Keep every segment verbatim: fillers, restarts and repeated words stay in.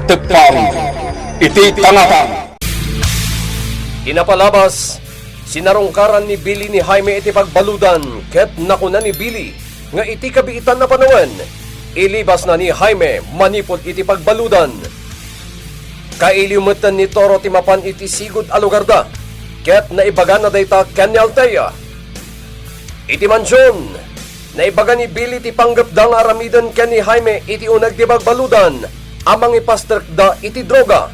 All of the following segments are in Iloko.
Tepang iti tangatang. Kinapalabas, sinarungkaran ni Billy ni Jaime iti pagbaludan ket nakuna ni Billy nga iti kabiitan a panawen, ilibasna ni Jaime manipud iti pagbaludan. Kailiw metten ni Toro ti mapan iti sigud a lugarda ket naibagana dayta ken ni Althea. Iti mansion, naibaga ni Billy ti panggepda nga aramiden ken ni Jaime iti uneg ti pagbaludan a mangipastrekda iti droga.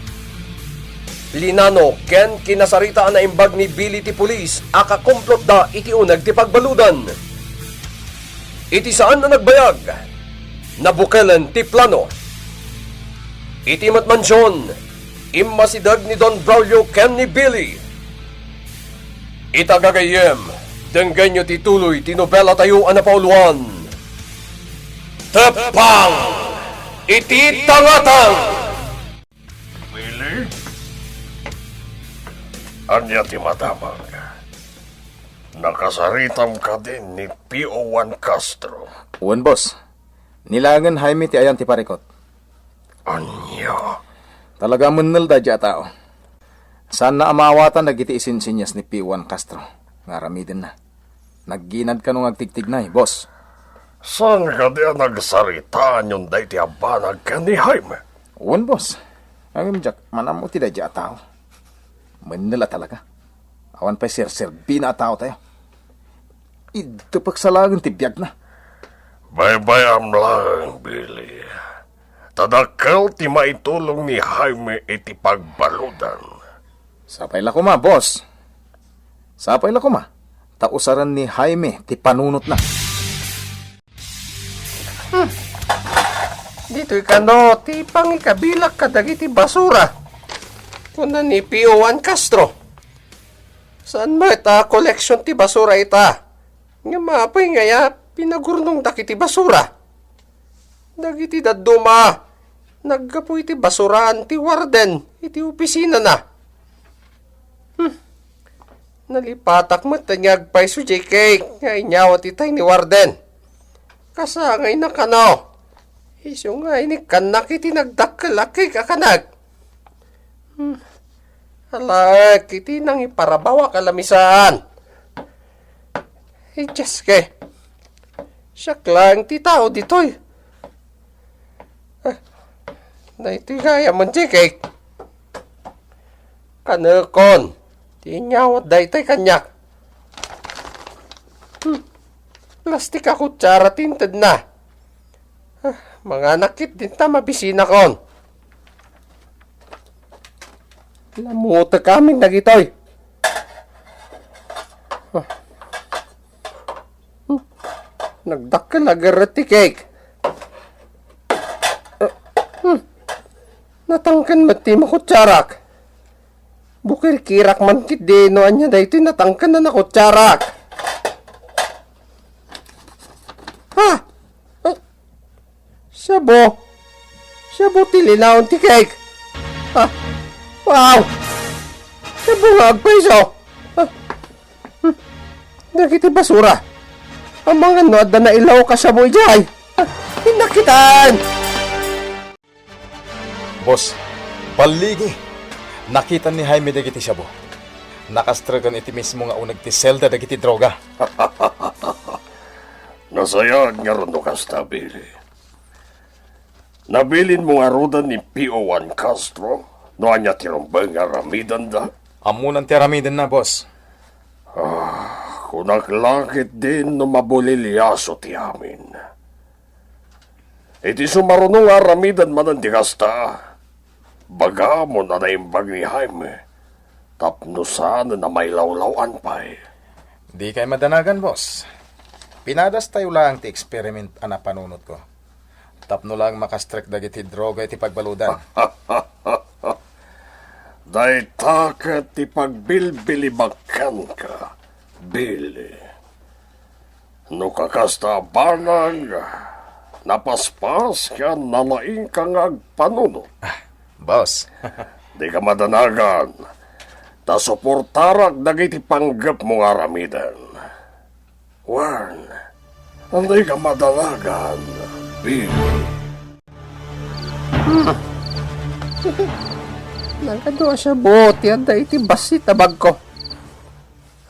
Linano ken kinasarita a naimbag ni Billy ti pulis a kakomplotda iti uneg ti pagbaludan. Iti saan a nagbayag, nabukelen ti plano. Iti met mansion, immasideg ni Don Braulio ken ni Billy. Ita gagayyem, denggenyo ti tuloy ti nobelatayo a napauluan, Tepang iti Tangatang! Billy? Ania ti madamag? Nakasaritam kadi ni P O Juan Castro? Wen, boss. Ni laengen Jaime ti ayan ti parikut. Ania? Talaga mennel daydiay a tao. Saanna a maawatan dagiti isinsinyas ni P O Juan Castro nga aramidenna. Nagginad kano nga agtigtignay, boss. Saan kadi a nagsaritaanyon daytoy a banag ken ni Jaime? Wen, boss. Ngem diak man-ammo ti daydiay a tao. Mennel a talaga. Awan pay serserbina a taotayo. Idepek sa laeng ti biagna. Baybay-am laeng, Billy. Ta dakkel ti maitulong ni Jaime iti pagbaludan. Sapay la koma, boss. Sapay la koma. Ta usaren ni Jaime ti panunotna. Hmm. Ditoy kano ti pangikabilak kadagiti basura, kuna ni P O Juan Castro. Saan met a koleksion ti basura ita? Ngem apay ngay a pinagurnongdak iti basura? Dagiti dadduma, naggapu iti basuraan ti warden iti opisinana. Hmm. Nalipatak met nga agpayso diay cake nga inyawat itay ni warden. Kasangayna kano. Isu nga inikkannak iti nagdakkel a cake a kanek. Hmm. Alaek iti nangiparabawak a lamisaan. Idiaske. Siak laeng ti tao ditoy. Ah, daytoy gayam diay cake. Kanekon ti inyawat daytoy kaniak. Hmm. Plastik a kutsara ti intedna. Ah, manganak ketdin ta mabisinakon. Lamutek amin dagitoy. Ah. Hmm. Nagdakkel a gerret ti cake. Ah, hmm. Natangken met ti makutsarak. Bukirkirak man ketdi no ania daytoy natangken a nakutsarak. Ha? Ah, siabu. Siabu ti linaon ti cake. Ah, wow! Siabu nga agpayso. Ah, hmm. Dagiti basura. Amangan no adda nailaok a siabu idiay. Ah, innakitan! Boss, balligi! Nakita ni Jaime dagiti siabu. Nakastreken iti mismo nga uneg ti selda dagiti droga. Nasayaat ngarud no kasta, Billy. Nabilinmo ngaruden ni P O Juan Castro no ania ti rumbeng nga aramidenda? Ammonan ti aramidenna, boss. Ah, kunak la ketdin no mabuliliaso ti amin. Iti sumaruno nga aramiden manen ti kasta, bagam no naimbag ni Jaime tapno saanen a mailawlaw-an pay. Dikay madanagan, boss. Pinadastayo laeng ti experiment a napanunotko. Tapno laeng makastrek dagiti droga iti pagbaludan. Dayta ket ti pagbilbilibakkanka, Billy. No kakasta a banag, napaspas ken nalaingka nga agpanunot. Ah, boss. Dika madanagan, ta suportarak dagiti panggepmo nga aramiden. Wen, dika madanagan, Billy. Hmm. Nagadu a siabu ti adda iti bassit a bagko.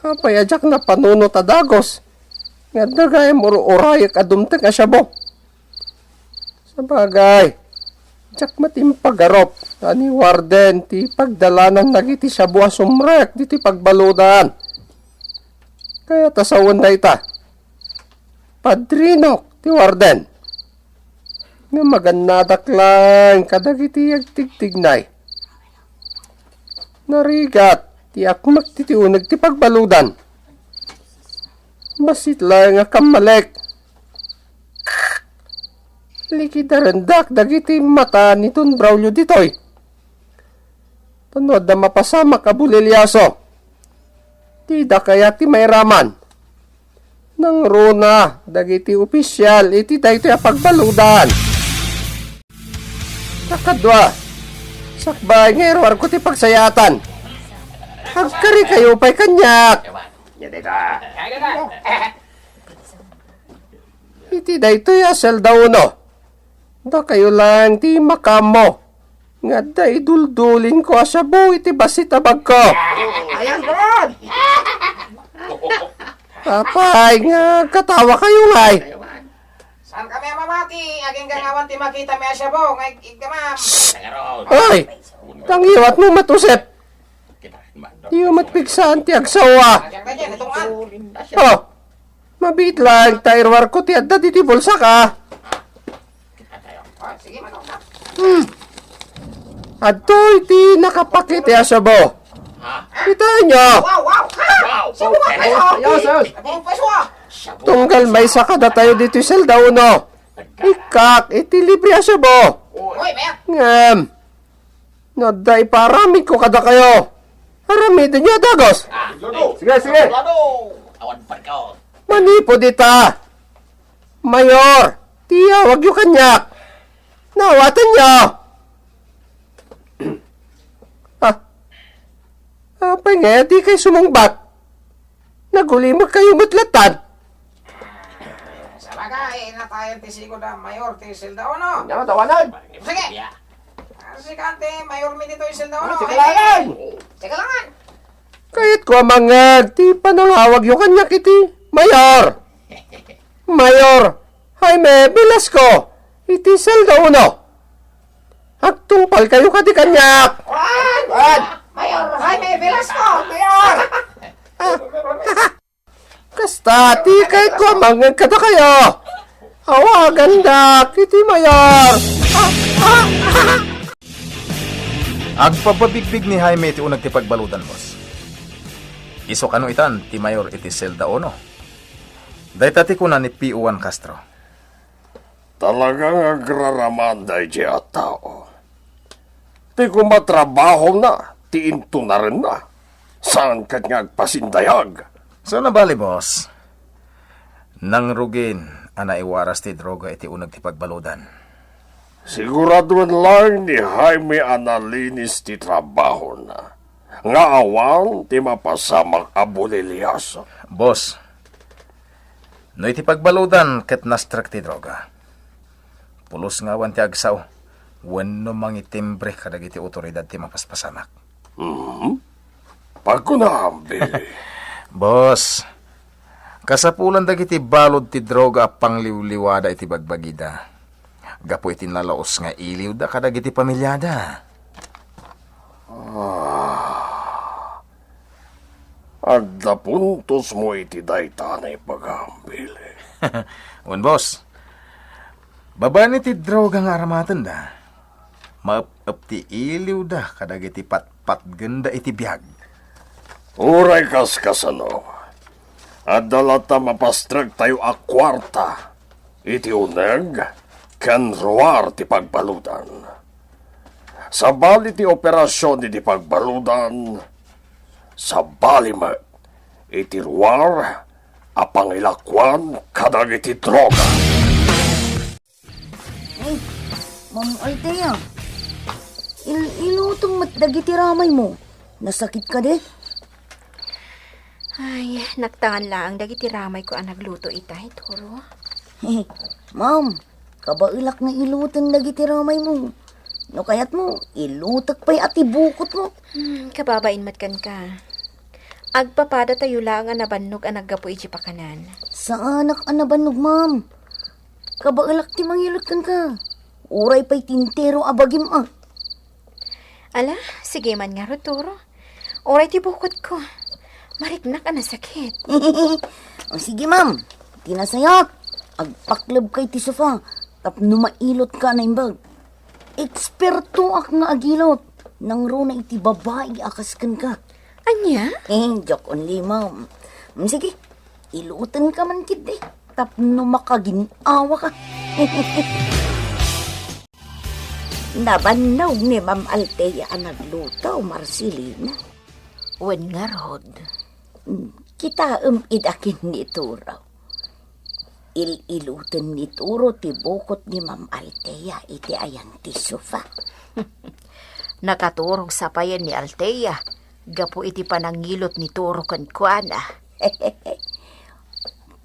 Apay a diak napanunot a dagus nga adda gayam ur-urayek a dumteng a siabu? Sabagay, diak met impagarup a ni Warden ti pagdalanan dagiti siabu a sumrek ditoy pagbaludan. Kayat a sawen dayta. Padrinok ti Warden. Nga magannadak laeng kadagiti agtigtignay. Narigat ti akmek ti uneg ti pagbaludan. Bassit laeng a kammalek. Likidarendak dagiti mata ni Don Braulio ditoy. Tapno adda mapasamak a buliliaso. Dida kayat ti mairaman. Nangruna dagiti opisial iti daytoy a pagbaludan. Kakadua, sakbay nga iruarko ti pagsayaatan. Agkarikayo pay kaniak. Iti daytoy a selda uno, dakayo laeng ti makaammo nga adda iduldulinko a siabu iti bassit a bagko. Ayan, karon! Apay nga agkatawa kayo ngay? Saan kami a mamati? Agingga nga awan ti makita mi a siabu nga ig-, iggamam. Hoy! Tangiwat mo met, Josep. Diyo met pigsaan ti agsawa. Ayan, ayan, itong an. Oh, mabiit laeng ta iruarko ti adda ditoy bulsak. Hmm. Adtoy ti nakapakit a siabu. Kitaenyo? Wow, wow! Ha? Wow! Siabu nga kayo! Ayos, ayos! Siabu nga kayo, ah! Tunggal maysa kadatayo ditoy selda uno. Ikkak iti libre a siabu. Uy, mayat! Ngem, no adda ipaaramidko kadakayo, aramidenyo a dagus. Sige, sige. Awan pa ikaw. Manipud ita, Mayor, ti awagyo kaniak. Naawatanyo? Ah, apay nga dikay sumungbat? Nagulimekkayo met lattan. Sabagay, natayan ti sigud a Mayor ti selda uno. Anya, tawanan? Sige. Ah, sika ti Mayor mi ditoy selda uno. Ah, sige lang. Sige lang. Kayatko a mangngeg ti panangawagyo kaniak iti Mayor. Mayor Jaime Velasco iti selda uno. Agtungpalkayo kadi kaniak. Wan! Wan! Mayor Jaime Velasco! Mayor! Ah, kasta ti kayatko a mangngeg kadakayo. Awagandak iti Mayor. Ah, ah, ah. Agpababigpig ni Jaime iti uneg ti pagbaludan, boss. Isu kano itan ti Mayor iti selda uno. Dayta ti kuna ni P O Juan Castro. Talaga nga agraraman daydiay a tao. Ti koma trabahona ti intunarenna. Saan ket nga agpasindayag. Saan a bali, boss? Nangrugin a naiwaras ti droga iti uneg ti pagbaludan. Siguradoen laeng ni Jaime a nalinis ti trabahona, nga awan ti mapasamak a buliliaso. Boss, no iti pagbaludan ket nastrek ti droga, pulos nga awan ti agsao wenno mangitimbre kadagiti otoridad ti mapaspasamak. Mhm. Pagkunam, Billy. Boss, kasapulan dagiti balud ti droga a pangliwliwada iti bagbagida. Gapu iti nalaus nga iliwda kadagiti pamiliada. Ah, adda puntos mo iti dayta a naibagam, Billy. Wen, boss. Babaen iti droga nga aramatenda, maep-ep ti iliwda kadagiti patpatgenda iti biag. Uray kaskasano, adda latta mapastrektayo a kuarta iti uneg ken ruar ti pagbaludan. Sabali ti operasion iti pagbaludan, sabali met iti ruar a pangilakuan kadagiti droga. Ay, Ma'am Althea, il-, ilutong met dagiti ramaymo. Nasakit kadi? Ay, naktangan laeng dagiti ramayko a nagluto itay, Toro. Ma'am, kabaelak nga ilutong dagiti ramaymo. No kayatmo, ilutek pay a ti bukotmo. Hmm, kababain met kenka. Agpapadatayo laeng a nabannog a naggapu iti pakanan. Saanak a nabannog, ma'am. Kabaelak ti mangilot kenka. Uray pay ti entero a bagim, a. Ala, sige man ngarud, Toro. Uray ti bukotko. Mariknak a nasakit. O, sige, ma'am. Ti nasayaat, agpaklebka iti sofa tapno mailotka a naimbag. Ekspertoak nga agilot. Nangruna iti babai a kas kenka. Ania? Eh, joke only, ma'am. Mm, sige, ilutenka man ketdi tapno makagin-awaka. Nabannog ni Ma'am Althea a nagluto, Marcelina. Wen ngarud. Mm, kitaem ida ken ni Toro. Il-iloten ni Toro ti bukot ni Ma'am Althea iti ayan ti sofa. Nakaturog sa payen ni Althea gapu iti panangilot ni Toro kenkuana.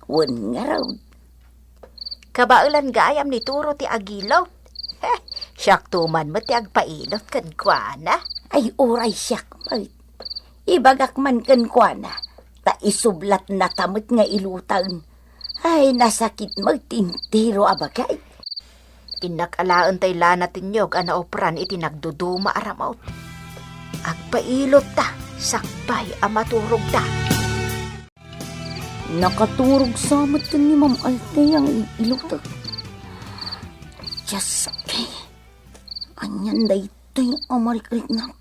Wen ngarud. Kabaelan gayam ni Toro ti agilot. Siakto man met ti agpailot kenkuana. Ay, uray siak met. Ibagak man kenkuana, ta isublatnata met nga iloten. Ay, nasakit met ti entero a bagay. Innak alaen tay lana ti niyog a naupran iti nagduduma a ramut. Agpailotta sakbay a maturogta. Nakaturog sa met ken ni Ma'am Althea nga il-ilotek. Dios, okay. Anian daytoy a marikriknak?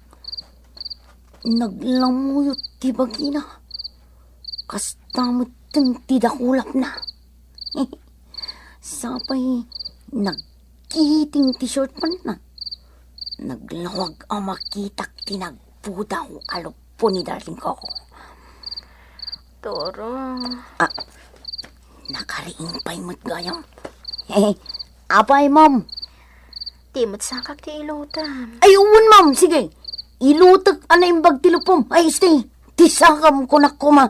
Naglamuyot ti bagina. Kasta metten ti dakulapna. Sapay nagkiting ti short pantna. Naglawag a makitak ti nagpudaw a luppo ni Darling Coco. Toro. Ah, nakariing pay met gayam. Apay, ma'am? Ti met sakak ti ilutem. Ay, wen, ma'am. Sige. Ilutek a naimbag ti luppom. Ay, stay. Ti sakam, kunak koma.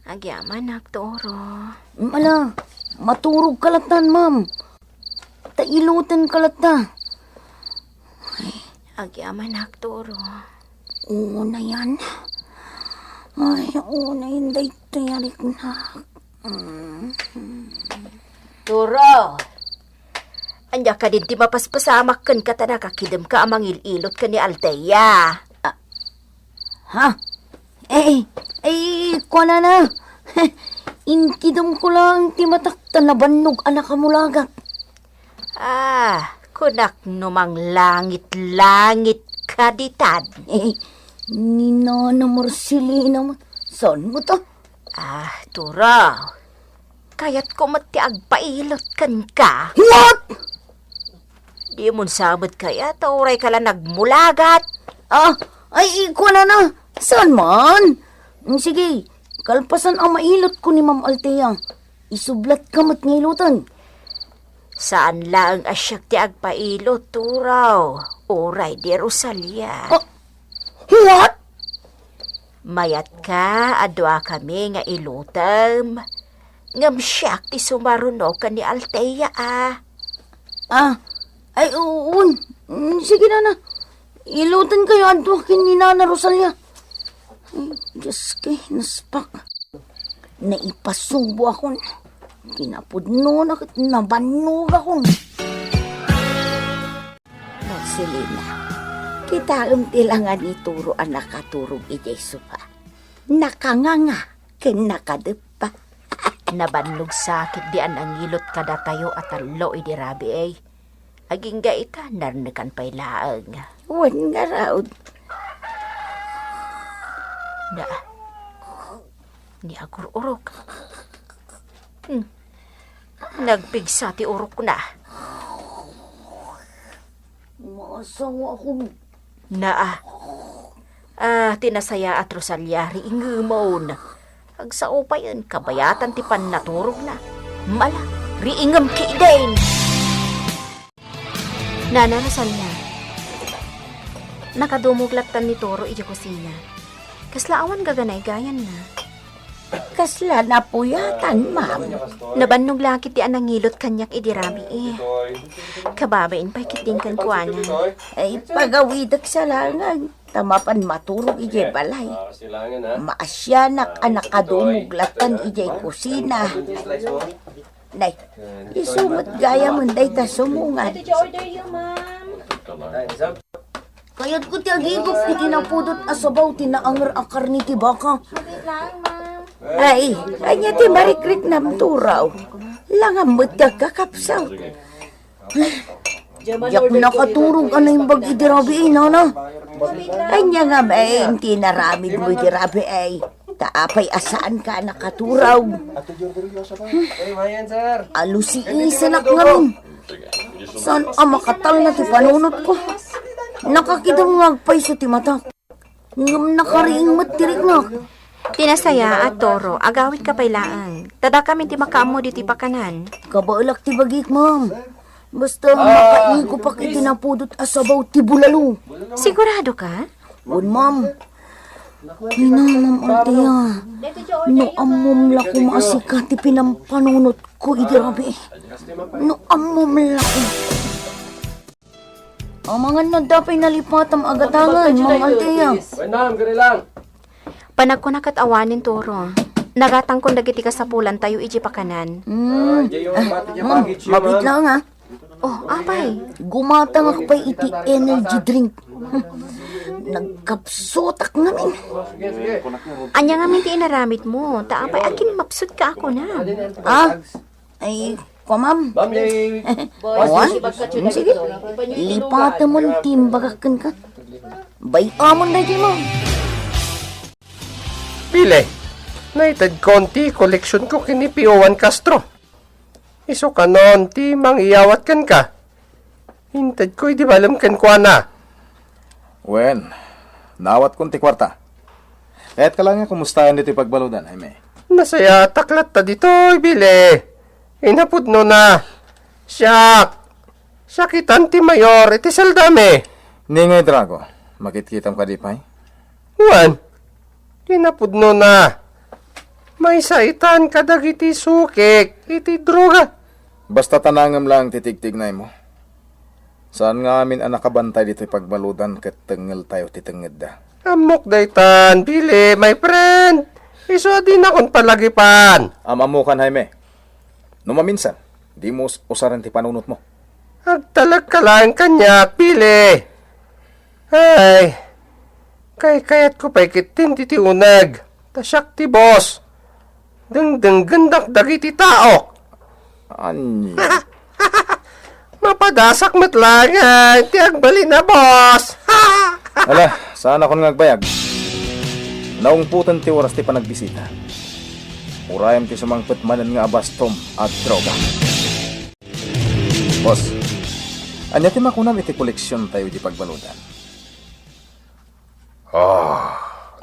Agyamanak, Toro. Ala, maturog ka latan, ma'am. Ta ilutenka latta. Ay, agyamanak, Toro. Unayan. Ay, unayan daytoy a riknak. Mm. Toro! Ania kadin ti mapaspasamak kenka ta nakakidemka a mangil-ilot ken ni Althea? Ah, ha? Eh, eh, kuanana. Inkidemko laeng ti matak ta nabannog a nakamulagat. Ah, kunak no manglangit-langit ka ditan. Eh, ni Nana Marcelina, saan mo ta? Ah, Toro. Kayatko met ti agpailot kenka. What? Dimon sa met kayat, uray ka la nagmulagat. Ah, ay, ikuana na. Saan man? Mm, sige, kalpasan a mailotko ni Ma'am Althea, isublatka met nga iloten. Saan laeng a siak ti agpailot, Toro, uray di Rosalia. Ah, what? Mayatka a duakami nga ilotem, ngem siak ti sumaruno ken ni Althea a. Ah, ay, uun. Mm, sige, Nana. Ilotenkayo a dua ken ni Nana Rosalia. Ay, Dios, kay naspak. Naipasubo akon. Kinapudnona ket nabannogakon. Marcelina, kitaem ti langa ni Toro a nakaturog idiay sofa. Nakanganga ken nakadeppa. Nabannog sa ketdi a nangilot kadatayo a tallo idi rabii. Agingga ita, narnekan pay laeng. Wen ngarud. Na, ni agur-urok. Hmm. Nagpigsa ti urokna. Masawa akon. Naa. Ah, ti nasayaat, Rosalia, riingemon. Agsao payen, kabayatan ti pannaturogna. Mala, riingem ketdin. Nana Rosalia, nakadumog lattan ni Toro idiay kusina. Kasla awan gaganaygayanna. Kasla napuyatan, ma'am. Nabannog la ketdi a nangilot kaniak idi rabii. Kababain pay ketdin kenkuana. Ay, pagawidek sa langan, ta mapan maturog idiay balay. Maasianak a nakadumog latan idiay kusina. Nay, isu met gayam dayta sumungan. Ito, order you, ma'am. Kayatko ti agigup iti napudot a sabaw ti naanger a karne ti baka. Wait lang, ma'am. Ay, ania ti marikriknam, Turaw? Langam met ti agkakapsut. Diak nakaturog a naimbag idi rabii, nana. Ania ngamin ti inaramidmo idi rabii? Ta apay a saanka a nakaturog? Hey, Mayan, sir. Alusiisanak ngamin. Saan a makatalna ti panunotko? Nakakidem nga agpayso ti matak. Ngem nakariing met ti riknak. Ti nasayaat, Toro, agawidka pay laeng. Ta dakamin ti makaammo ditoy pakanan. Kabaelak ti bagik, ma'am. Basta makaigupak iti napudot a sabaw ti bulalo. Sigurado ka? Wen, ma'am. Hinanam, Althea. No ammom la koma a sika ti pinampanunotko idi rabii. No ammom la koma. Amangan no adda pay nalipatam a gatangen, Ma'am Althea. Wen, ma'am, kari lang. Panagkuna ket awanen, Toro. Nagatangkon dagiti kasapulantayo idiay pakanan. Mm. Ah, diay yung Ah, mati niya ma'am, package yun, mabit ma'am. lang, ah. Oh, apay? Gumatangak pay iti energy drink. Nagkapsutak ngamin. Sige, sige. Ania ngamin ti inaramidmo? Ta apay a kinmapsutka a kunam? Ah? Ay, ko, ma'am. Ma'am, yay. Awan? Hmm, sige. Lipatemon ti imbagak kenka. Bay-amon daytoy, ma'am. Bili, naitedkon ti koleksionko ken ni Pio Juan Castro. Isu kanon ti mangiyawat kenka. Intedko idi balem kenkuana. Wen, naawatkon ti kuarta. Kayatka laeng a kumustaen ditoy pagbaludan, Jaime. Nasayaatak latta ditoy, Bili. Inapudnona. Siak. Siak itan ti mayor iti seldami. Ni ngay, Drago, makitkitam kadi pay? Wen, inapudnona. Maysa itan kadagiti sukik iti droga. Basta ta nangem laeng ti tigtignaymo. Saan nga amin a nakabantay ditoy pagbaludan ket tengngeltayo ti tengngedda. Ammok daytan, Bili, my friend. Isu a dinakon palagipan. Am-ammokan, Jaime. No maminsan, dimo us-, usaren ti panunotmo. Agtalekka laeng kaniak, Bili. Ay, kaykayatko pay ketdin ti uneg. Ta siak ti boss. Dengdenggendak dagiti taok. Ania? Mapadasak met laeng ti agbalin a boss. Ala, saanakon nga agbayag. Naungpoten ti oras ti panagbisita. Urayem ti sumangpet manen nga abastom a droga. Boss, ania ti makunam iti koleksiontayo di pagbaludan? Ah,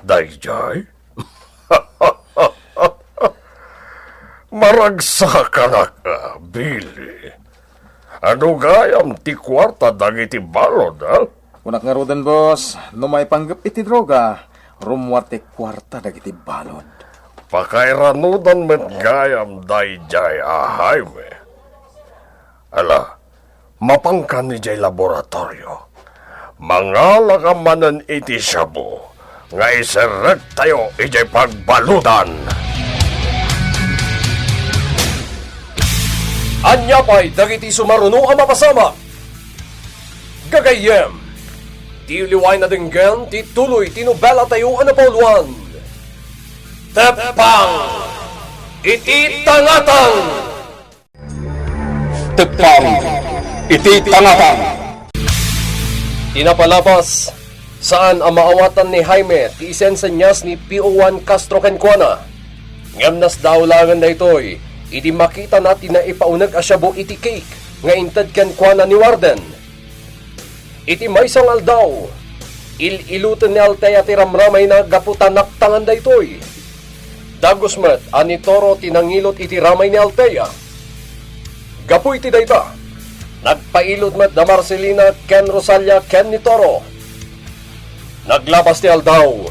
daydiay? Maragsakanak, ah, Billy. Adu gayam ti kuarta dagiti balud, ah? Kunak ngaruden, boss, no maipanggep iti droga, rummuar ti kuarta dagiti balud. Pakairanudan met gayam daydiay a Jaime. Ala, mapankan idiay laboratorio. Mangalaka manen iti shabu nga iserrektayo idiay pagbaludan. Ania pay dagiti sumaruno a mapasamak? Gagayyem, ti liwaen a denggen ti tuloy ti nobelatayo a napauluan. Teppang iti Tangatang! Teppang iti Tangatang! Ti napalabas, saan a maawatan ni Jaime ti isensenyas ni Pio Juan Castro kenkuana. Ngem nasdaaw laengen daytoy idi makitana ti naipauneg a shabu iti cake nga inted kenkuana ni Warden. Iti maysa nga aldaw, il-iloten ni Althea ti ramramayna gapu ta naktangan daytoy. Dagus met a ni Toro ti nangilot iti ramay ni Althea. Gapu iti dayta, nagpailot met da Marcelina ken Rosalia ken ni Toro. Naglabas ti aldaw,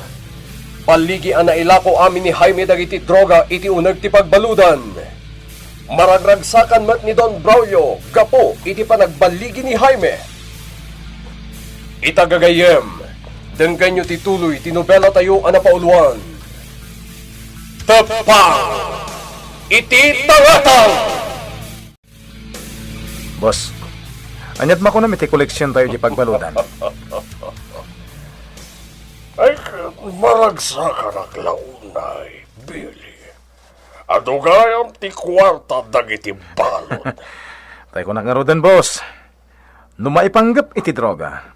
Balligi a nailako amin ni Jaime dagiti droga iti uneg ti pagbaludan. Maragragsakan met ni Don Braulio gapu iti panagballigi ni Jaime. Ita gagayyem, denggenyo ti tuloy ti nobela tayo a napauluan. Teppang iti Tangatang! Boss, aniat makunam iti koleksion tayo di pagbaludan? Ay, maragsakanak la unay, Billy. Adu gayam ti kuarta dagiti balud. Tay kunak ngaruden, boss. No maipanggep iti droga,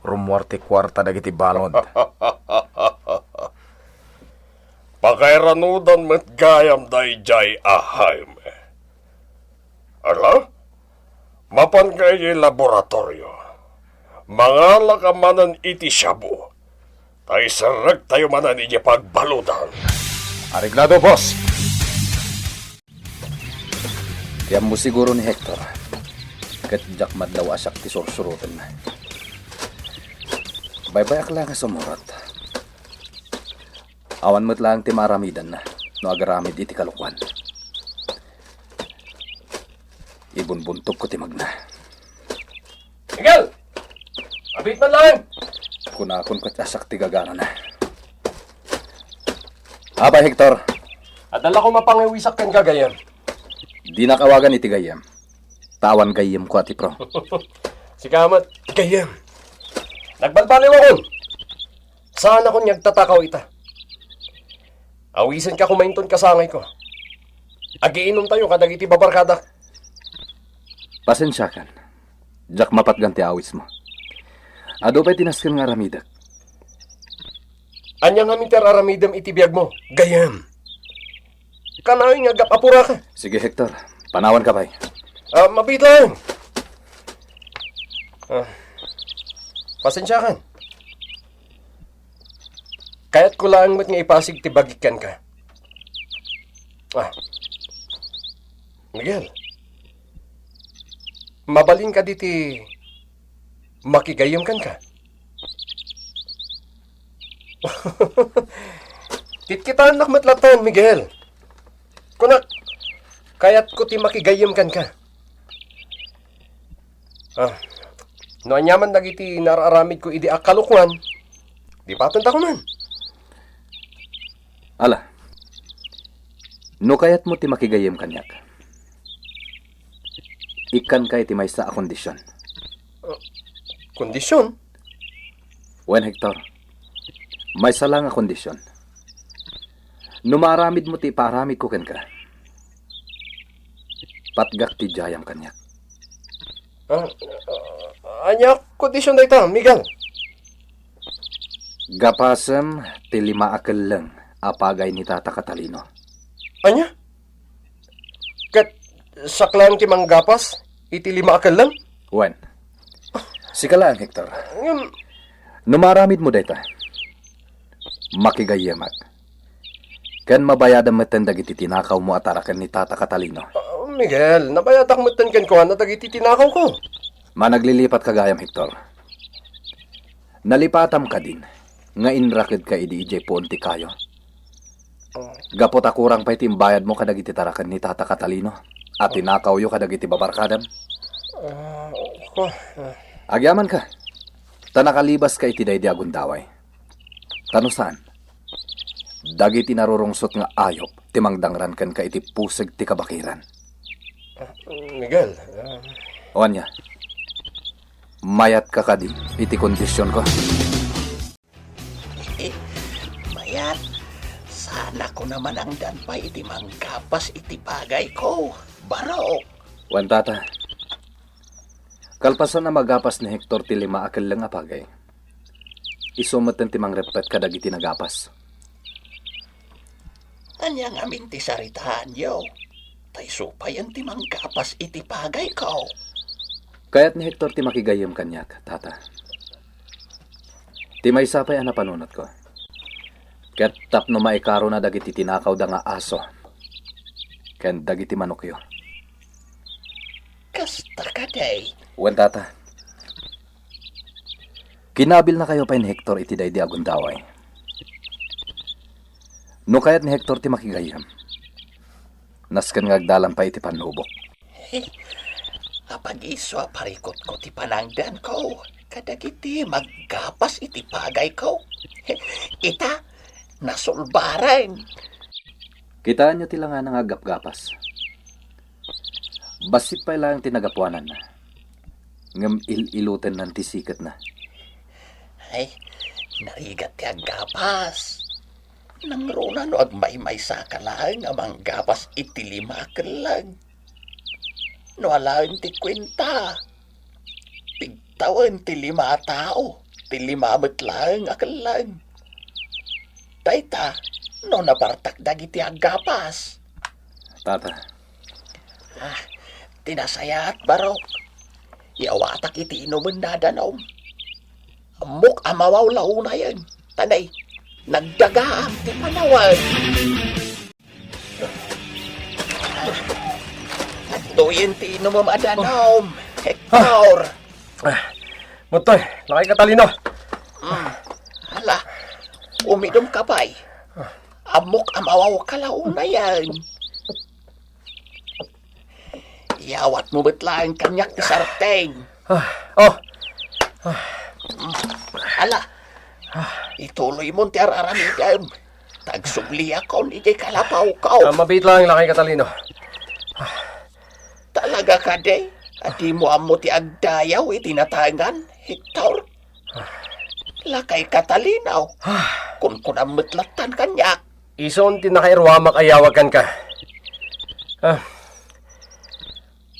rummuar ti kuarta dagiti balud. Pakairanudan met gayam daydiay a Jaime. Ala? Mapanka idiay laboratorio. Mangalaka manen iti shabu. Ta iserrektayo manen idiay pagbaludan. Areglado, boss. Ti ammo siguro ni Hector, ket diak madlaw a siak ti sursurotenna. Baybayak laeng a sumurat. Awan met laeng ti maaramidanna no agaramid iti kalokuan. Ibunbuntogko ti magna. Miguel! Abit man laeng! Kunakon ket a siak ti gagarana. Apay, Hector? Adda la koma pangawisak ken gagayyem. Dinak awagan iti gayyem. Ta awan gayyemko a ti pro. Sika met, gayyem. Nagbalbaliwakon. Saanakon nga agtatakaw ita. Awisenka koma inton kasangayko. Agiinumtayo kadagiti babarkadak. Pasensiakan. Diak mapatgan ti awismo. Adu pay ti nasken nga aramidek. Ania ngamin ti ar-aramidem iti biagmo, gayyem? Kanayon nga agap-apuraka. Sige, Hector. Panawanka pay. Ah, mabiit laeng. Ah, pasensiakan. Kayatko laeng met nga ipasig ti bagik kenka. Ah. Miguel, mabalin kadi ti makigayyem kenka? Kitkitaennak met latta, Miguel. Kunak, kayatko ti makigayyem kenka. Ah, no aniaman dagiti naar-aramidko idi a kalokuan, lipatenta koma. Ala, no kayatmo ti makigayyem kaniak, ikkanka iti maysa a kondision. Ah, kondision? Wen, Hector, maysa la nga kondision. No maaramidmo ti ipaaramidko kenka, patgak ti diayam kaniak. Ah, ah, ania kondision dayta, Miguel? Gapasem ti lima a kelleng a pagay ni Tata Catalino. Ania? Ket siak laeng ti manggapas iti lima a kelleng? Wen. Sika laeng, Hector. Ngem, no maaramidmo dayta, makigayyemak. Ken mabayadam metten dagiti tinakawmo a taraken ni Tata Catalino. Ah, Miguel, nabayadak metten kenkuana dagiti tinakawko. Managlilipatka gayam, Hector. Nalipatam kadin nga inrakedka idi idiay puon ti kayo. Oh. Gapu ta kurang pay ti imbayadmo kadagiti taraken ni Tata Catalino a tinakawyo kadagiti babarkadam. Ah, oh, ah. Agyamanka, ta nakalibaska iti daydi a gundaway. Ta no saan, dagiti narurungsot nga ayup ti mangdangran kenka iti puseg ti kabakiran. Ah, Miguel, ah. O ania, mayatka kadi iti kondisionko? Mayat, saan a kunam a nangdan pay iti manggapas iti pagayko, Barok. Wen, Tata. Kalpasan a magapas ni Hector ti lima a kelleng a pagay, isu metten ti mangreppet kadagiti nagapas. Ania ngamin ti saritaanyo? Ta isu payen ti manggapas iti pagayko. Kayat ni Hector ti makigayyem kaniak, Tata. Ti maysa pay a napanunotko, ket tapno maikarona dagiti tinakawda nga aso ken dagiti manokyo. Kasta kadi? Wen, Tata. Kinabilnakayo pay ni Hector iti daydi a gundaway. No kayat ni Hector ti makigayyem, nasken nga agdalan pay iti pannubok. Apagiso a parikutko ti panangdanko kadagiti maggapas iti pagayko. Ita, nasulbaren. Kitaenyo ti langana nga aggapgapas. Bassit pay laeng ti nagapuananna, ngem il-ilutennan ti siketna. Ay, narigat ti aggapas. Nangruna no agmaymaysa ka laeng a manggapas iti lima a kelleg. No alaen ti kuenta, pigtawen ti lima a tao ti lima met laeng a kelleg. Dayta, no napartak dagiti aggapas. Tata. Ah, ti nasayaat, Barok. Yawatak iti inumen a danum. Ammok a mawawla unayen. Tanay, nagdagaam ti panawen. Adtoyen ti inumem a danum, Hector. Ah, Mutoy, lakay Catalino. Mm. Hala, umidum ka pay. Ammok a mawawka la unayen. Iyawatmo met laeng kaniak ti sarteng. Ah, oh. Ala, ituloymon ti ar-aramidem. Tagsubliakon iti kalapawko. Ah, mabiit lang, lakay Catalino. Talaga kadi a dimo ammo ti agdayaw iti natangan, Hector? Lakay Catalino. Kunkunam met lattan kaniak. Ison ti nakairuamak a yawag kenka. Ah,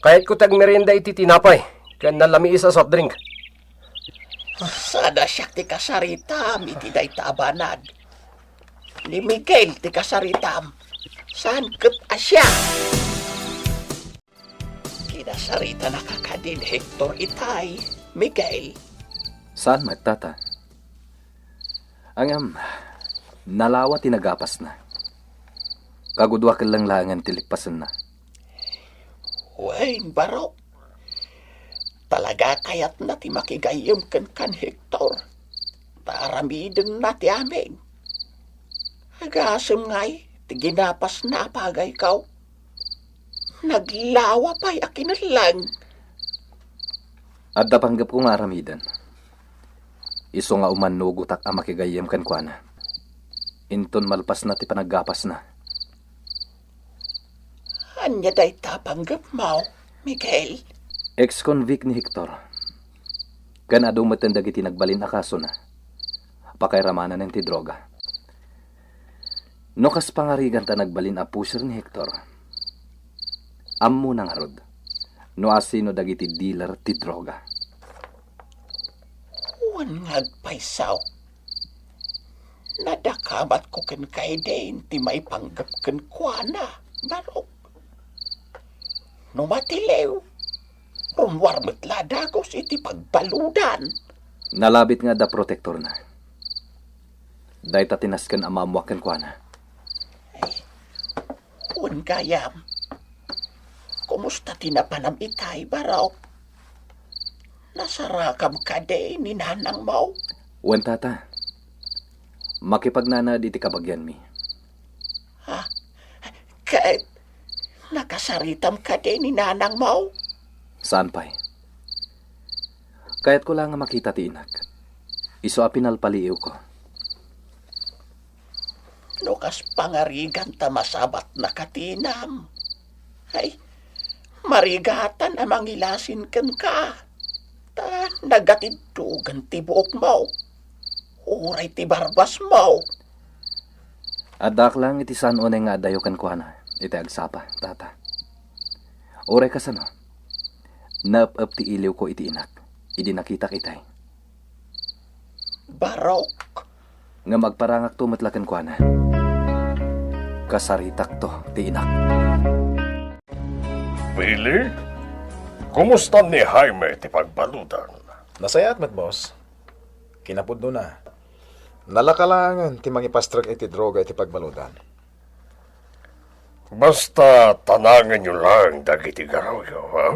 kayatko ti agmerienda iti tinapay ken nalamiis a soft drink. Saan a siak ti kasaritam iti dayta a banag. Ni Miguel ti kasaritam. Saan ket a siak? Kinasaritanaka kadin Hector itay, Miguel. Saan met, Tata. Ngem, nalawa ti nagapasna. Kagudua ket laengen ti lippasenna. Wen, Barok. Talaga kayatna ti makigayyem kenkan Hector. Ta aramidenna ti amin. Agasem ngay ti ginapasna a pagayko. Naglawa pay a kinelleng. Adda panggepko nga aramiden. Isu nga umannugotak a makigayyem kenkuana. Inton malpasna ti panaggapasna. Ania dayta a panggepmo, Miguel? Ex-convict ni Hector. Ken adu metten dagiti nagbalin a kasona. Pakairamananen ti droga. No kas pangariganta nagbalin a pusher ni Hector, ammona ngarud no asino dagiti dealer ti droga. Wen nga agpayso. Nadakamatko ken kaiden ti maipanggep kenkuana, Barok. No matiliw, rummuar met la a dagus iti pagbaludan. Nalabit nga adda protektorna. Dayta ti nasken a maammuak kenkuana. Ay, wen gayam. Kumusta ti napanam itay, Barok? Nasarakam kadi ni nanangmo? Wen, Tata. Makipagnanaed iti kabagianmi. Ha? Ket nakasaritam kadi ni nanangmo? Saan pay. Kayatko la nga makita ti inak. Isu a pinalpaliiwko. No kas pangariganta masabatnaka ti inam, ay, marigatan a mangilasin kenka. Ta nagatiddogen ti buokmo. Uray ti barbasmo. Addaak lang iti saan unay nga adayo kenkuana iti agsapa, Tata. Uray kasano, naep-ep ti iliwko iti inak idi nakitak itay. Barok. Ngem agparangakto met la kenkuana. Kasaritakto ti inak. Billy, kumusta ni Jaime ti pagbaludan? Nasayaat met, boss. Kinapudnona. Nalaka laengen ti mangipastrek iti droga iti pagbaludan. Basta tanangenyo laeng dagiti garuyyo, ha?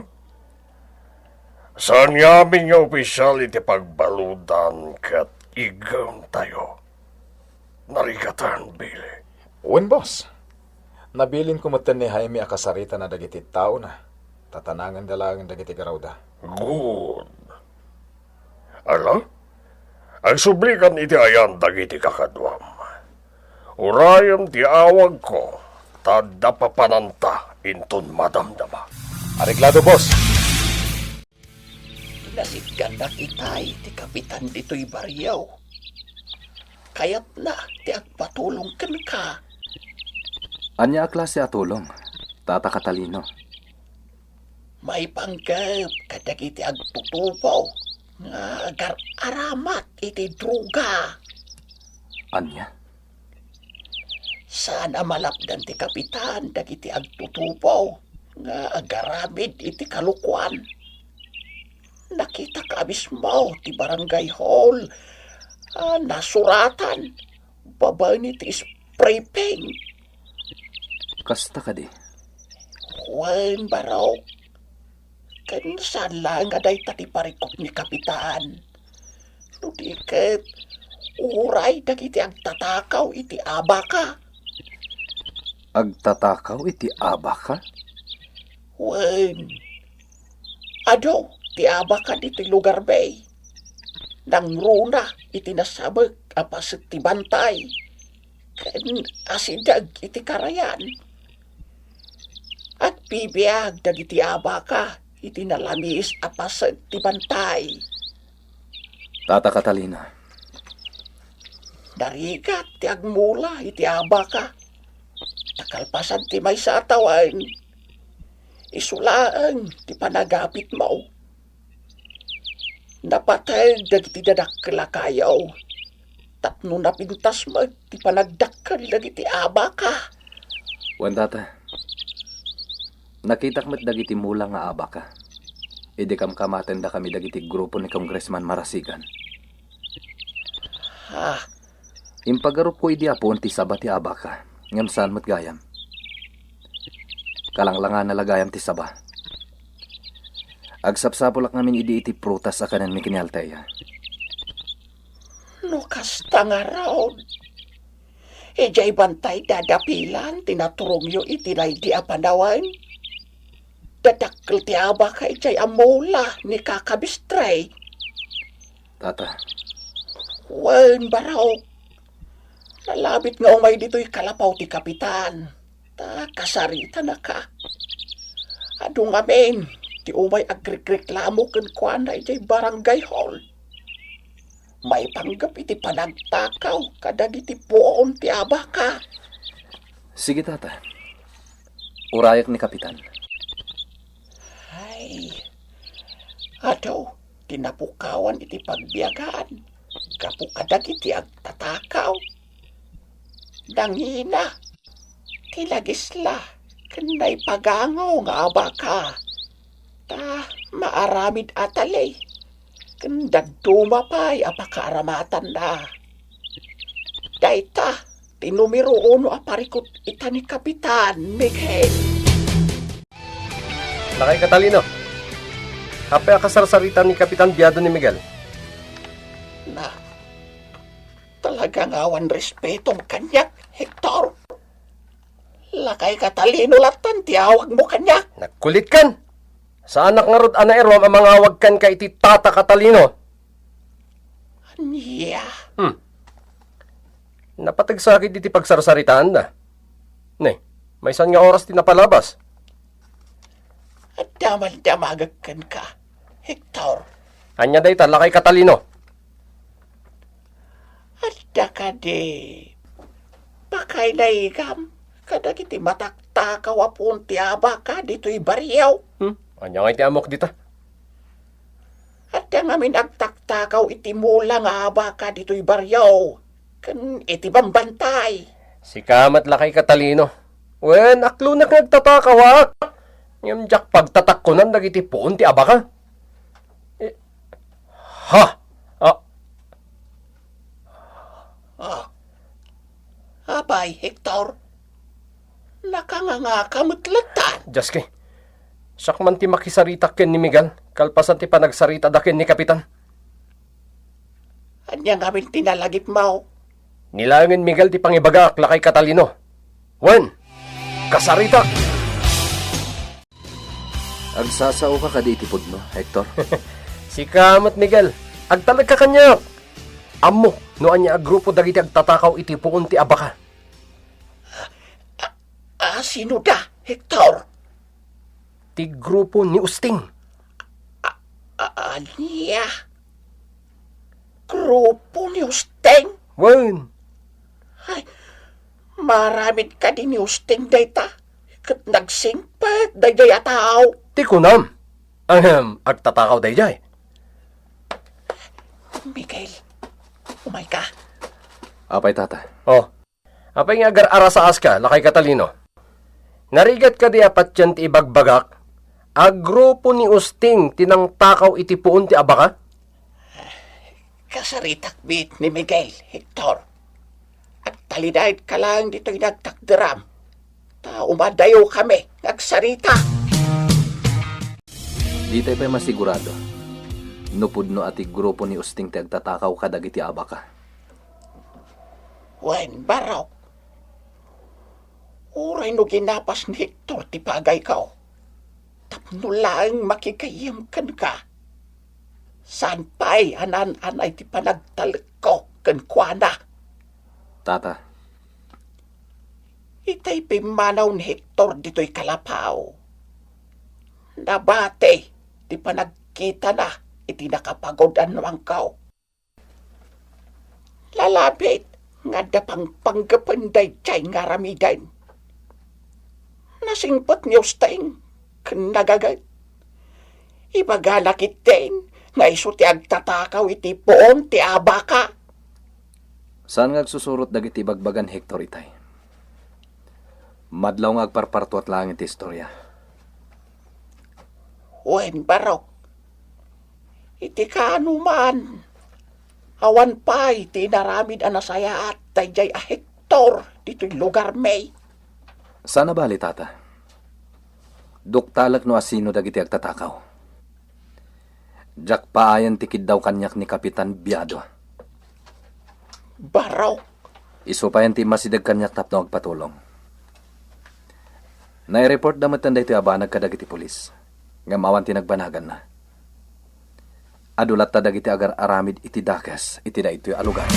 Saan nga amin nga opisial iti pagbaludan ket iggemtayo. Narigatan, Billy. Wen, boss. Nabilinko metten ni Jaime a kasaritana dagiti taona. Tatanangenda laeng dagiti garawda. Good. Ala? Agsublikan iti ayan dagiti kakaduam. Urayem ti awagko, ta adda papananta inton madamdama. Areglado, boss. Nasitgannak itay ti kapitan ditoy barrio. Kayatna ti agpatulong kenka. Ania a klase a tulong, Tata Catalino? Maipanggep kadagiti agtutubo nga agar-aramat iti droga. Ania? Saan a malapdan ti kapitan dagiti agtutubo nga agaramid iti kalokuan. Nakitak a mismo ti barangay hall a nasuratan babaen iti spray paint. Kasta kadi? Wen, barok. Ken saan laeng a dayta ti parikut ni kapitan. No di ket, uray dagiti agtatakaw iti abaka. Agtatakaw iti abaka? Wen, adu ti abaka ditoy lugarmi. Nangruna iti nasabek a paset ti bantay. Ken asideg iti karayan. Agbibiag dagiti abaka iti nalamiis a paset ti bantay. Tata Catalina. Narigat ti agmula iti abaka. Ta kalpasan ti maysa a tawen, isu laeng ti panagapitmo. Napateg dagiti dadakkel a kayo tapno napintas met ti panagdakkel dagiti abaka. Wen, Tata. Nakitak met dagiti mula nga abaka idi kamkamatendakami dagiti grupo ni Congressman Marasigan. Ha? Impagarupko idi apuon ti saba ti abaka, ngem saan met gayam. Kalanglangana la gayam ti saba. Agsapsapulak ngamin idi iti prutas a kanenmi ken ni Althea. No kasta ngarud, idiay bantay dadapilan ti naturongyo iti daydi a panawen. Dadakkel ti abaka idiay a mula ni Kaka Bistre. Tata. Wen, barok. Nalabit nga umay ditoy kalapaw ti kapitan. Ta kasaritanaka. Adu ngamin ti umay agrikreklamo kenkuana idiay barangay hall. Maipanggep iti panagtakaw kadagiti puon ti abaka. Sige, Tata. Urayak ni Kapitan. Ay, adu ti napukawan iti pagbiagan gapu kadagiti agtatakaw. Nangina ti nagisla ken naipagango nga abaka. Ta maaramid a tali ken dadduma pay a pakaaramatanna. Dayta ti numero uno a parikut ita ni Kapitan Miguel. Lakay Catalino, apay a kasarsarita ni Kapitan Biado ni Miguel? Na, talaga nga awan respetom kaniak, Hector. Lakay Catalino latan ti awagmo kaniak. Nagkulitkan! Saanak ngarud a nairuam a mangawag kenka iti Tata Catalino. Ania? Hmm. Napateg sakit iti pagsarsaritaanda. Ne, maysan nga oras ti napalabas. Adda man damagek kenka, Hector. Ania dayta, lakay Catalino? Adda kadi pakaylay gam kadagiti mataktakaw a puon ti abaka ditoy barrio? Hmm? Ania nga iti ammok dita? Adda ngamin agtaktakaw iti mula nga abaka ditoy barrio ken iti bambantay. Sika met, lakay Catalino. Wen, aklonek nga agtatakawak. Ngem diak pagtatakkonan dagiti puon ti abaka. Eh, ha? Ah. Ah. Apay, Hector? Nakangangaka met latta. Diaske. Siak man ti makisarita ken ni Miguel, kalpasan ti panagsaritada ken ni Kapitan. Ania ngamin ti nalagipmo? Ni laengen Miguel ti pangibagaak, lakay Catalino. Wen, kasaritak! Agsasaoka kadi iti pudno, Hector? Sika met, Miguel. Agtalekka kaniak. Ammok no ania a grupo dagiti agtatakaw iti puon ti abaka. A, a, sino da, Hector? Ti grupo ni Usting. A, a, ania? Grupo ni Usting? Wen. Ay, maramid kadi ni Usting dayta ket nagsingpet daydiay a tao. Ti kunam. Ahem, agtatakaw daydiay. Miguel, umayka. Apay, tata? Oh. Apay nga agar-arasaaska, lakay Catalino? Narigat kadi a patien ti ibagbagak a grupo ni Usting ti nangtakaw iti puon ti abaka? Kasaritak met ni Miguel, Hector. Agtalinaedka laeng ditoy nagtakderam. Ta umadayokami nga agsarita. Ditay pay masigurado no pudno a ti grupo ni Usting ti agtatakaw kadagiti abaka. Wen, Barok. Uray no ginapas ni Hector ti pagayko, tapno laeng makigayem kenka, saan pay a naan-anay ti panagtalekko kenkuana. Tata. Itay pimmanaw ni Hector ditoy Calapao, nabati ti panagkitana iti nakapagudan a nuangko. Lalabit nga adda pangpanggepen daydiay nga aramiden. Nasingpet ni Usting ken nagaget. Ibagana ketdin nga isu ti agtatakaw iti puon ti abaka. Saan nga agsusurot dagiti ibagbagan Hector itay? Madlaw nga agparpartuat laeng iti istoria. Wen, Barok. Iti kaanoman, awan pay ti inaramid a nasayaat daydiay a Hector ditoy lugarmi. Saan a bali, tata. Duktalek no asino dagiti agtatakaw. Diak paayen ti kiddaw kaniak ni Kapitan Biado. Barok. Isu payen ti immasideg kaniak tapno agpatulong. Naireportda metten daytoy a banag kadagiti pulis, ngem awan ti nagbanaganna. Adu latta dagiti agar-aramid iti dakes iti daytoy a lugar.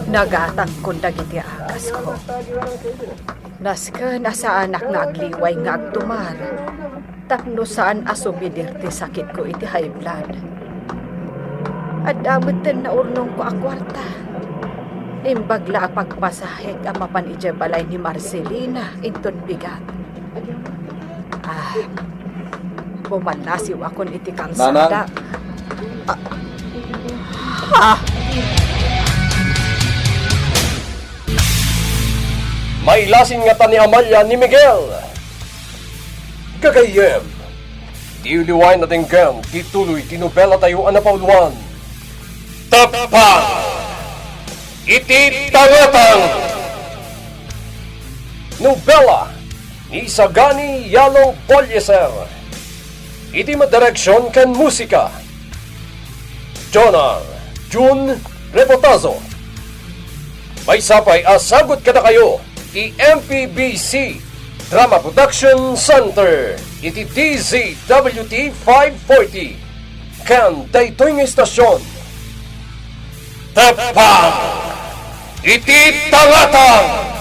Nagatakkon dagiti akasko. Nasken a saanak nga agliway nga agtumar tapno saan a sumidir ti sakitko iti high blood. Adda metten naurnongko a kuarta. Imbag la a pagpasahek a mapan idiay balay ni Marcelina inton bigat. Ah, bumallasiwakon iti kalsada. Nanang! Ah! Ah! Mailasin ngata ni Amalia ni Miguel. Gagayyem, diyo liwaen a denggen ti tuloy ti nobelatayo a napauluan, Tapang iti Tangatang. Nobela ni Sagani Yalo Bolleser. Iti madireksion ken musika, Jonar Jun Rebotazo. Maysa pay a sagut kadakayo ti M P B C Drama Production Center iti D Z W T five forty. Ken daytoy nga istasyon, Tapang iti Tangatang.